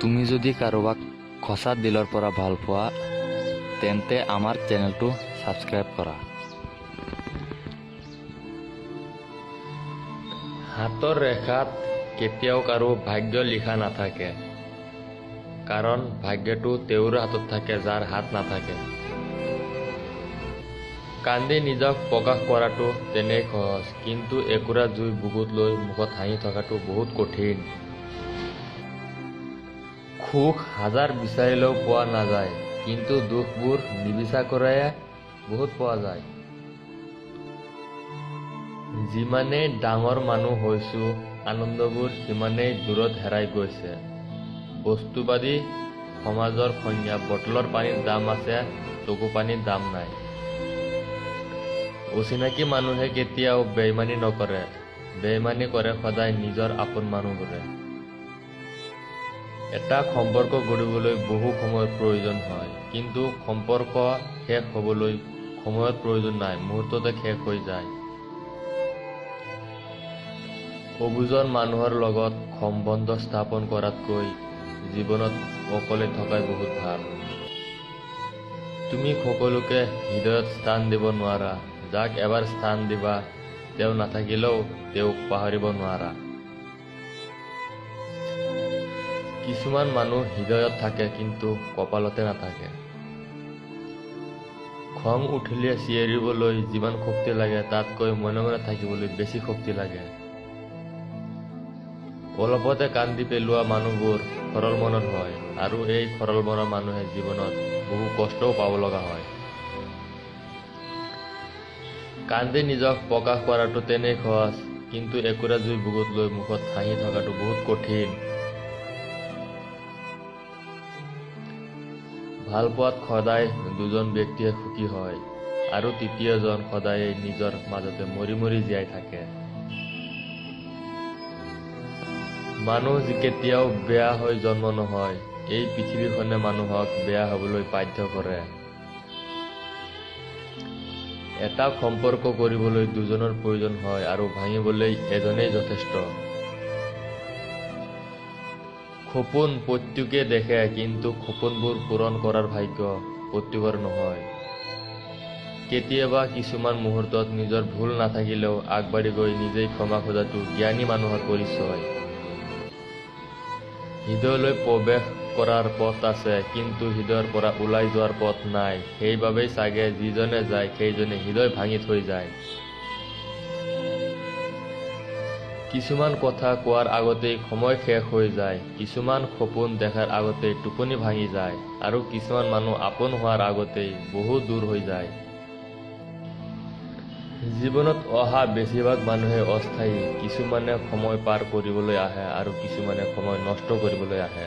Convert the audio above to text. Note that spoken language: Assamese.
তুমি যদি কাৰোবাক সঁচা দিলৰ পৰা ভাল পোৱা, তেন্তে আমাৰ চেনেলটো ছাবস্ক্ৰাইব কৰা। হাতৰ ৰেখাত কেতিয়াও কাৰো ভাগ্য লিখা নাথাকে, কাৰণ ভাগ্যটো তেওঁৰ হাতত থাকে যাৰ হাত নাথাকে। কান্দি নিজক প্ৰকাশ কৰাটো তেনেই সহজ, কিন্তু একুৰা জুই বুকুত লৈ মুখত হাঁহি থকাটো বহুত কঠিন। সুখ হাজাৰ বিচাৰিলেও পোৱা নাযায়, কিন্তু দুখবোৰ নিবিচাৰাকৈয়ে বহুত পোৱা যায়। যিমানেই ডাঙৰ মানুহ হৈছো, আনন্দবোৰ সিমানেই দূৰত হেৰাই গৈছে। বস্তুবাদী সমাজৰ সংজ্ঞা বটলৰ পানীৰ দাম আছে, চকুপানীৰ দাম নাই। অচিনাকি মানুহে কেতিয়াও বেইমানি নকৰে, বেইমানি কৰে সদায় নিজৰ আপোন মানুহবোৰে। এটা সম্পৰ্ক গঢ়িবলৈ বহু সময়ৰ প্ৰয়োজন হয়, কিন্তু সম্পৰ্ক শেষ হ'বলৈ সময়ৰ প্ৰয়োজন নাই, মুহূৰ্ততে শেষ হৈ যায়। অবুজন মানুহৰ লগত সম্বন্ধ স্থাপন কৰাতকৈ জীৱনত অকলে থকাই বহুত ভাল। তুমি সকলোকে হৃদয়ত স্থান দিব নোৱাৰা, যাক এবাৰ স্থান দিবা তেওঁ নাথাকিলেও তেওঁক পাহৰিব নোৱাৰা। কিছুমান মানুহ হৃদয়ত থাকে, কিন্তু কপালতে নাথাকে। খং উঠিলে চিঞৰিবলৈ যিমান শক্তি লাগে, তাতকৈ মনে মনে থাকিবলৈ বেছি শক্তি লাগে। অলপতে কান্দি পেলোৱা মানুহবোৰ সৰল মনৰ হয়, আৰু এই সৰল মনৰ মানুহে জীৱনত বহু কষ্টও পাব লগা হয়। কান্দি নিজক প্ৰকাশ কৰাটো তেনেই সহজ, কিন্তু একুৰা জুই বুকুত লৈ মুখত হাঁহি থকাটো বহুত কঠিন। ভালপোৱাত সদায় দুজন ব্যক্তিয়ে সুখী হয়, আৰু তৃতীয়জন সদায়েই নিজৰ মাজতে মৰি মৰি জীয়াই থাকে। মানুহ কেতিয়াও বেয়া হৈ জন্ম নহয়, এই পৃথিৱীখনে মানুহক বেয়া হ'বলৈ বাধ্য কৰে। এটা সম্পৰ্ক কৰিবলৈ দুজনৰ প্ৰয়োজন হয়, আৰু ভাঙিবলৈ এজনেই যথেষ্ট। সপোন প্ৰত্যেকে দেখে, কিন্তু সপোনবোৰ পূৰণ কৰাৰ ভাগ্য প্ৰত্যেকৰ নহয়। কেতিয়াবা কিছুমান মুহূৰ্তত নিজৰ ভুল নাথাকিলেও আগবাঢ়ি গৈ নিজেই ক্ষমা খোজাটো জ্ঞানী মানুহৰ পৰিচয়। হৃদয়লৈ প্ৰৱেশ কৰাৰ পথ আছে, কিন্তু হৃদয়ৰ পৰা ওলাই যোৱাৰ পথ নাই। সেইবাবেই চাগে যিজনে যায় সেইজনে হৃদয় ভাঙি থৈ যায়। কিছুমান কথা কোৱাৰ আগতেই সময় শেষ হৈ যায়, কিছুমান সপোন দেখাৰ আগতেই টোপনি ভাঙি যায়, আৰু কিছুমান মানুহ আপোন হোৱাৰ আগতেই বহু দূৰ হৈ যায়। জীৱনত অহা বেছিভাগ মানুহে অস্থায়ী, কিছুমানে সময় পাৰ কৰিবলৈ আহে আৰু কিছুমানে সময় নষ্ট কৰিবলৈ আহে।